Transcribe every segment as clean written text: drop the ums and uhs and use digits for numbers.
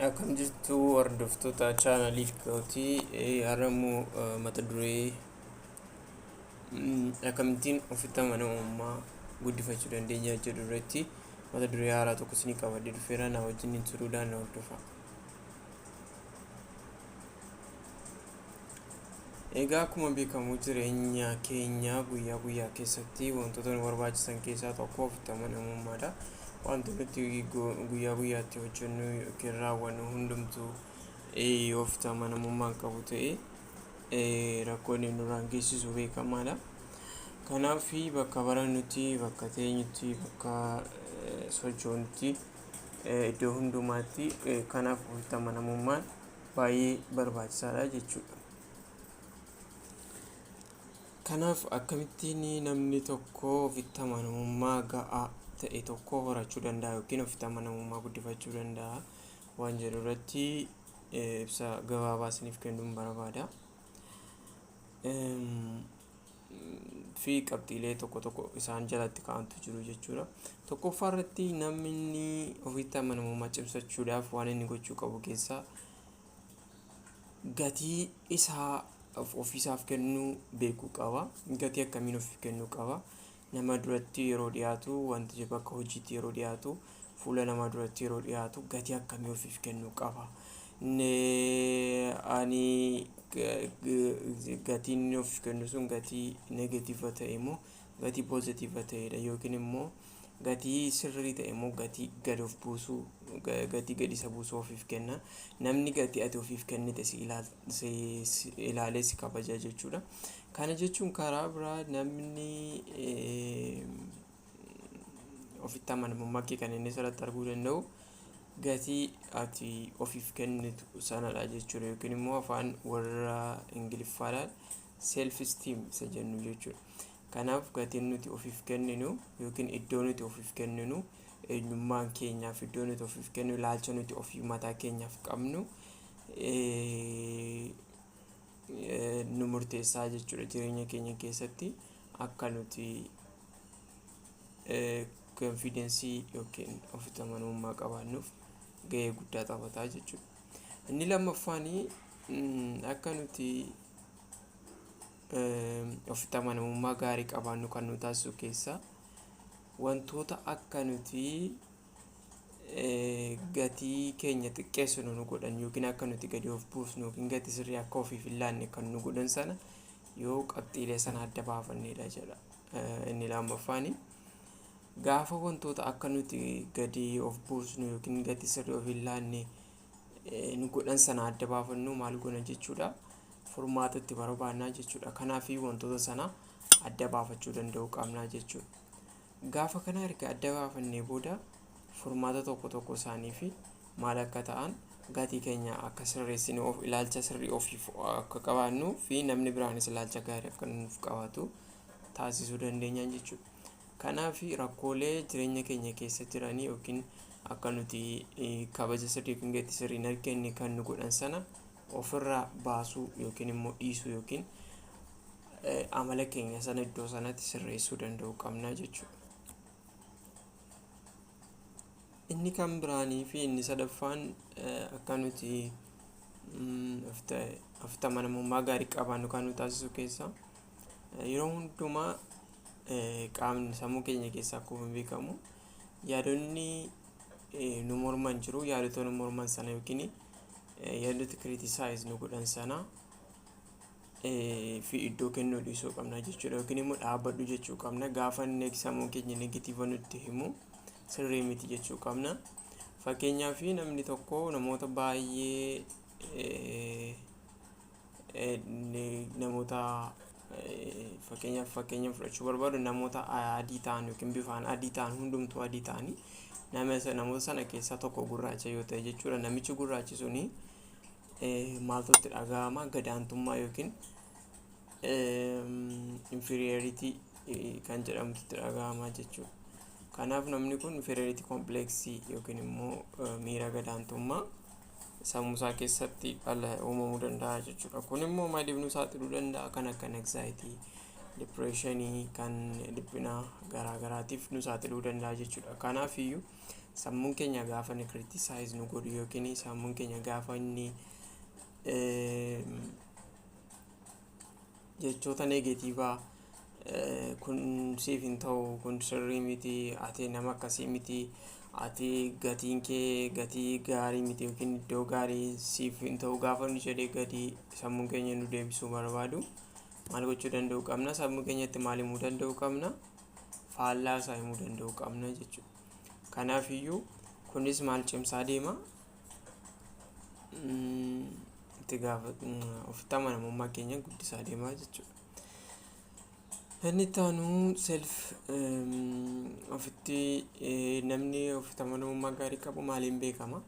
Akkam jirtu hordoftoota chaanalii kootii? Har'a immoo mata duree akkamittiin ofitti amanamummaa guddifachuu dandeenya jedhu irratti mata duree haaraa tokko isinii qabadhee dhufeera. Na wajjin turuudhaan na hordofaa. Egaa akkuma beekamu jireenya keenya guyyaa guyyaa keessatti wantoota nu barbaachisan keessaa tokko ofitti amanamummaadha. Wanti nuti guyyaa guyyaatti hojjennu yookiin raawwannu hundumtuu yoo ofitti amanamummaa hin qabu ta'e rakkoo inni nurraan geessisu beekamaadha. Kanaaf bakka barannutti, bakka teenyutti, bakka sochoonutti, iddoo hundumaatti kanaaf ofitti amanamummaan baay'ee barbaachisaadha jechuudha. Kanaaf akkamittiin namni tokko ofitti amanamummaa ga'aa ta'e tokko horachuu danda'a yookiin ofitti amanamummaa guddifachuu danda'a waan jedhu irratti ibsa gabaabaa isiniif kennuun barbaada. Fi qabxiilee tokko tokko isaan jalatti ka'antu jiru jechuudha. Tokkoffaa irratti namni ofitti amanamummaa cimsachuudhaaf waan inni gochuu qabu keessaa gatii isaa ofiisaaf kennuu beekuu qaba. Gatii akkamiin ofiif kennuu qaba? Nama duratti yeroo dhiyaatu, wanti bakka hojiitti yeroo dhiyaatu, fuula namaa duratti yeroo dhiyaatu gatii akkamii ofiif kennuu qaba? Ani gatiin inni ofiif kennu sun gatii negatiiva ta'e moo gatii poozitiiva ta'edha, yookiin immoo gatii sirrii ta'e moo gatii gad of buusuu, gatii gad isa buusuu ofiif kenna? Namni gatii ati ofiif kennite si ilaalee si kabaja jechuudha. Kana jechuun karaa biraa namni ofitti amanamummaa kee kan inni sirratti arguu danda'u gatii ati ofiif kennitu sanadha jechuudha, yookiin immoo afaan warra Ingiliffaadhaan self esteem isa jennu jechuudha. Kanaaf gatiin nuti ofiif kenninu yookiin iddoo nuti ofiif kenninu, eenyummaan keenyaaf iddoo nuti ofiif kenninu, ilaalcha nuti ofii mataa keenyaaf qabnu nu murteessaa jechuudha. Jireenya keenya keessatti akka nuti konfiidensii yookiin ofitti amanamummaa qabaannuuf gahee guddaa taphataa jechuudha. Inni lammaffaan akka nuti ofitti amanamummaa gaarii qabaannu kan nu taasisu keessaa wantoota akka nuti gatii keenya xiqqeessinu nu godhan yookiin akka nuti gadi of buusnu yookiin gatii sirrii akka ofiif hin laanne kan nu godhan sana yoo qabxiilee sana adda baafannedha jedha. Inni lammaffaan gaafa wantoota akka nuti gadi of buusnu yookiin gatii sirrii of hin laanne nu godhan sana adda baafannu maal goona jechuudha? Furmaata itti barbaannaa jechuudha. Kanaaf wantoota sana adda baafachuu danda'uu qabnaa jechuudha. Gaafa kana erga adda baafannee booda furmaata tokko tokko isaanii fi maal akka ta'an, gatii keenya akka sirreessinu, of ilaalcha sirrii ofiif akka qabaannu fi namni biraanis ilaalcha gaarii akka nuuf qabaatu taasisuu dandeenya jechuudha. Kanaaf rakkoolee jireenya keenya keessa jiranii yookiin akka nuti kabaja sirrii yookiin gatii sirrii hin arganne kan nu godhan sana ofirraa baasuu yookiin immoo dhiisuu yookiin amala keenya sana iddoo sanatti sirreessuu danda'uu qabna jechuudha. Inni kan biraanii fi inni sadaffaan akka nuti ofitti amanamummaa gaarii qabaannu kan nu taasisu keessaa yeroo hundumaa qaamni sammuu keenya keessaa akkuma beekamu yaadonni nu morman jiru. Yaadota nu morman sana yookiin yaadota criticize nu godhan sana fi iddoo kennuu dhiisuu qabna jechuudha, yookiin immoo dhaabbadhu jechuu qabna. Gaafa inni sammuu keenya negatiiva nutti himu sirrii miti jechuu qabna. Fakkeenyaaf namni tokko namoota baay'ee, namoota fakkeenyaaf fakkeenya fudhachuu barbaadu, namoota adii ta'an yookiin bifaan adii ta'an, hundumtuu adii ta'anii namoota sana keessaa tokko gurraacha yoo ta'e jechuudha. Namichi gurraachi suni maaltu itti dhaga'ama? Gadaantummaa yookiin inferiority kan jedhamutu itti dhaga'ama jechuudha. Kanaaf namni kun inferiority complex yookiin immoo miira gadaantummaa sammuu isaa keessatti uumamuu danda'a jechuudha. Kun immoo maaliif nu saaxiluu danda'a? Kan akka anxiety, depressionii, kan dhiphina garaagaraatiif nu saaxiluu danda'a jechuudha. Kanaaf iyyuu Sammuun keenya gaafa inni criticize nu godhu yookiin sammuun keenya gaafa inni jechoota negative kun siif hin ta'u, kun sirrii miti, ati nama akkasii miti, ati gatiin kee gatii gaarii miti yookiin iddoo gaarii siif hin ta'u gaafa nu jedhee gadi sammuun keenya nu deebisuu barbaadu, maal gochuu danda'uu qabna? Sammuu keenyatti maal himuu danda'uu qabna? Faallaa isaa himuu danda'uu qabna jechuudha. Kanaaf iyyuu kunis maal cimsaa deema? Itti gaafa ofitti amanamummaa keenya guddisaa deema jechuudha. Inni itti aanu self ofitti, namni ofitti amanamummaa gaarii qabu maaliin beekama?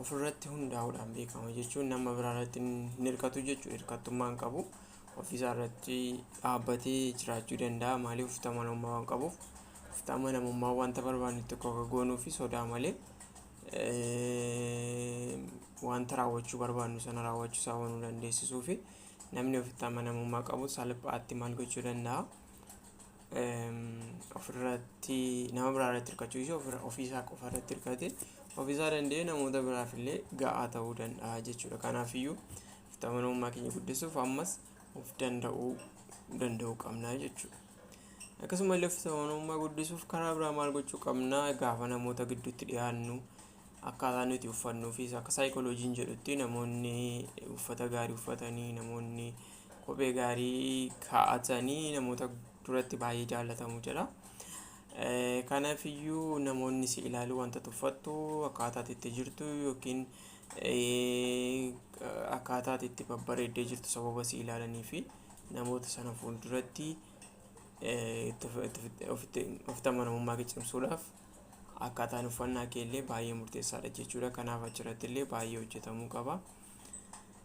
Ofirratti hundaa'uudhaan beekama jechuun nama biraa irratti hin hirkatu jechuudha. Hirkattummaa hin qabu. Ofiisaa irratti dhaabbatee jiraachuu danda'a. Maaliif? Ofitti amanamummaa waan qabuuf. Ofitti amanamummaa wanta barbaanne tokko akka goonuu fi sodaa malee wanta raawwachuu barbaannu sana raawwachuu isaa waan nu dandeessisuu fi namni ofitti amanamummaa qabu salphaatti maal gochuu danda'a? Ofirratti, nama biraa irratti hirkachuu ishee, ofiisaa qofa irratti hirkate ofiisaa danda'ee namoota biraaf illee ga'aa ta'uu danda'a jechuudha. Kanaafiyyuu ofitti amanamummaa keenya guddisuuf ammas of danda'uu danda'uu qabna jechuudha. Akkasuma illee ofitti amanamummaa guddisuuf karaa biraa maal gochuu qabna? Gaafa namoota gidduutti dhiyaannu akkaataa nuti uffannuu fi akka saayikolojiin jedhutti namoonni uffata gaarii uffatanii, namoonni kophee gaarii kaa'atanii namoota duratti baay'ee jaallatamu jedha. Kanaafiyyuu namoonni si ilaaluu, wanta uffattu, akkaataa itti jirtu yookiin akkaataa itti babbareeddee jirtu sababa si ilaalanii fi namoota sana fuulduratti ofitti amanamummaa kee cimsuudhaaf akkaataan uffannaa kee illee baay'ee murteessaadha jechuudha. Kanaaf achirratti illee baay'ee hojjetamuu qaba.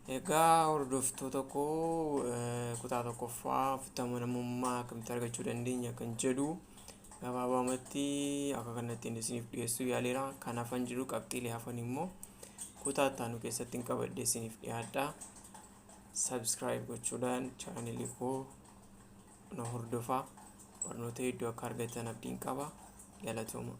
Egaa hordoftoota koo, kutaa tokkoffaa ofitti amanamummaa akkamitti argachuu dandeenya kan jedhu gabaabumatti akka kanatti isiniif dhiyeessuu yaaleera. Kan hafan jiru, qabxiilee hafan immoo kutaa itti aanu keessatti hin qabadhee isiniif dhiyaadha. Subscribe gochuudhaan chaanelii koo na hordofaa. Barnoota hedduu akka argattan abdiin qaba. Galatooma.